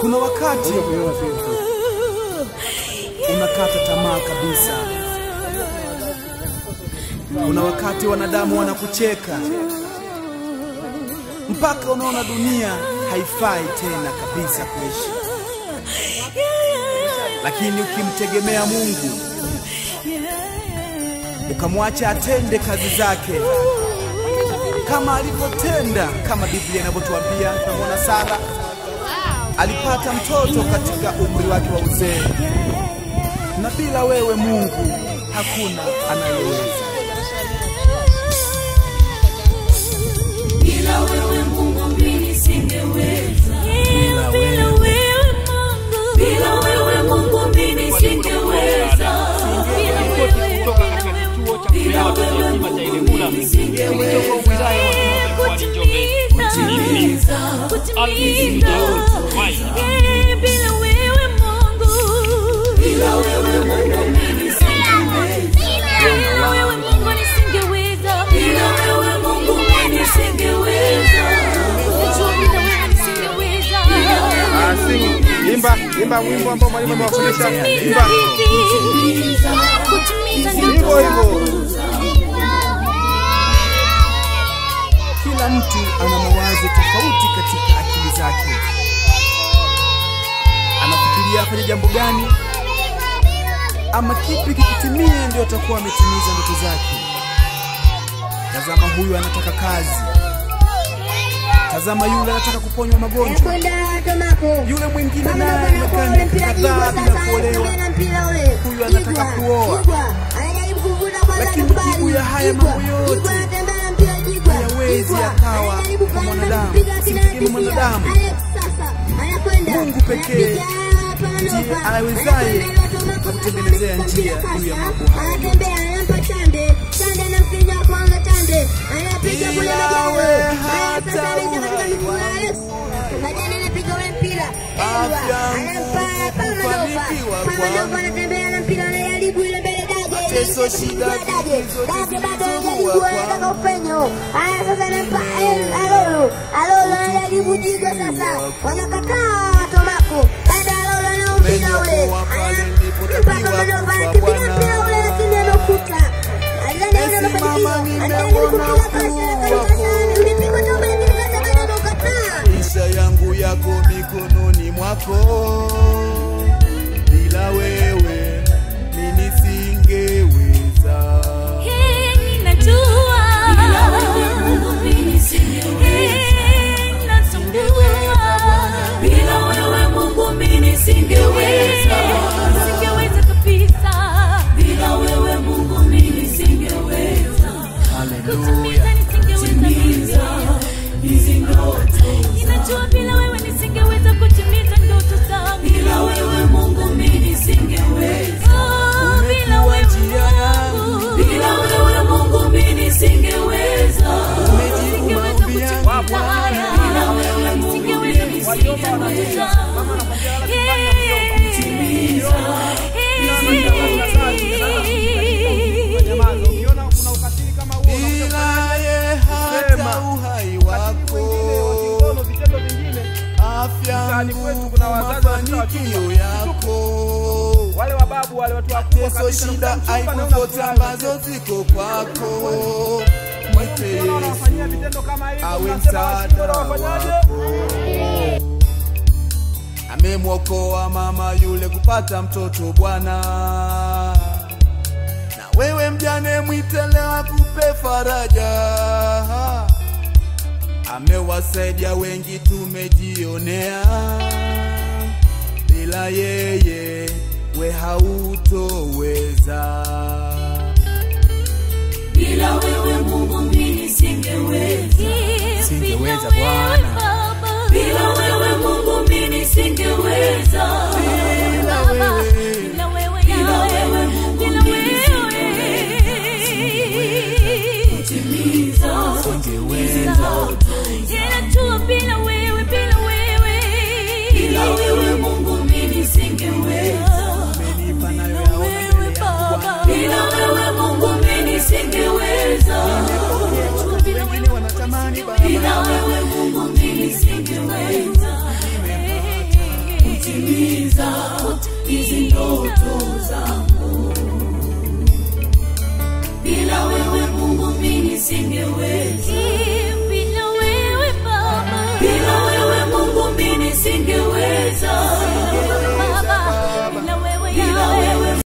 Kuna wakati unakata tamaa kabisa. Kuna wakati wanadamu wanakucheka mpaka unaona dunia haifai tena kabisa kuishi. Lakini ukimtegemea Mungu, ukamwacha atende kazi zake kama alivyotenda, kama Biblia inavyotuambia, tunamwona Sara alipata mtoto katika umri wake wa uzee. Na bila wewe Mungu hakuna anayeweza. Bila wewe Mungu mimi nisingeweza. Bila wewe Mungu, bila wewe Mungu mimi nisingeweza. Bila wewe Mungu mimi nisingeweza. Kutimiza, kutimiza. Bila wewe Mungu, bila wewe Mungu mimi nisingeweza. Bila wewe Mungu nisingeweza. Bila wewe Mungu mimi nisingeweza. Bila wewe nisingeweza. Imba, imba wimbo ambao mwalimu amewafundisha. Imba. Kutimiza Hivyo ndoto hivyo. Kila mtu ana mawazo tofauti katika akili zake. Anafikiria afanye jambo gani ama kipi kikitimie ndio atakuwa ametimiza ndoto zake. Tazama huyu anataka kazi. Tazama yule anataka kuponywa magonjwa. Yule mwingine naye amekaa miaka kadhaa bila kuolewa. Huyu anataka kuoa. Lakini majibu ya haya mambo yote hayawezi yakawa kwa mwanadamu. Simtegemee mwanadamu. Mungu pekee ndiye awezaye kutengenezea njia juu ya mambo haya. Bila wewe hata uhai wangu, afya kufanikiwa kwangu, mateso, shida zote zilizokuwa kwangu, umeniokoa pale nilipotakiwa kufa Bwana. Nimesimama nimeona ukuu wako, maisha yangu yako mikononi mwako. Bila wewe mimi nisingeweza. Ninajua Bila wewe Mungu mimi nisingeweza. Natambua Bila wewe Mungu mimi nisingeweza. nisingeweza kabisa. Bila wewe Mungu mimi nisingeweza. Haleluya. Kutimiza nisingeweza Hizi ndoto. Ninajua bila wewe nisingeweza kutimiza ndoto zangu. Bila wewe Mungu mimi nisingeweza. Oh, bila wewe Mungu Bila wewe Mungu mimi nisingeweza. Umejibu nisingeweza maombi yangu kutimiza haya. Bila wewe Mungu Nisingeweza mimi kutimiza ndoto nisingeweza. zangu. Bila ye hata uhai wako, afya, nguvu, mafanikio yako, Wale wababu wale watu wakubwa mateso, kabisa, shida, mchumba aibu na zote unafurahi. ambazo ziko kwako, mwite Ukiona wanafanyia Yesu vitendo kama hivyo, awe unasema msaada washindwa wafanyaje? wako. Amemwokoa mama yule kupata mtoto Bwana. Na wewe mjane mwite leo akupe faraja. Amewasaidia wengi tumejionea. Bila yeye we hautoweza. Bila wewe Mungu mimi nisingeweza. Singeweza Bwana. Bila wewe Mungu mimi nisingeweza. Bila wewe Bila wewe, Bila wewe Mungu bila mimi wewe. Kutimiza singeweza. Ninajua bila wewe, bila wewe. Bila wewe Mungu mimi nisingeweza. Umenipa nayo yaona Wewe mbele yangu Baba. Bwana. Bila wewe Mungu mimi nisingeweza. Wengine wanatamani Baba. Bila wewe Mungu mimi nisingeweza. nisingeweza.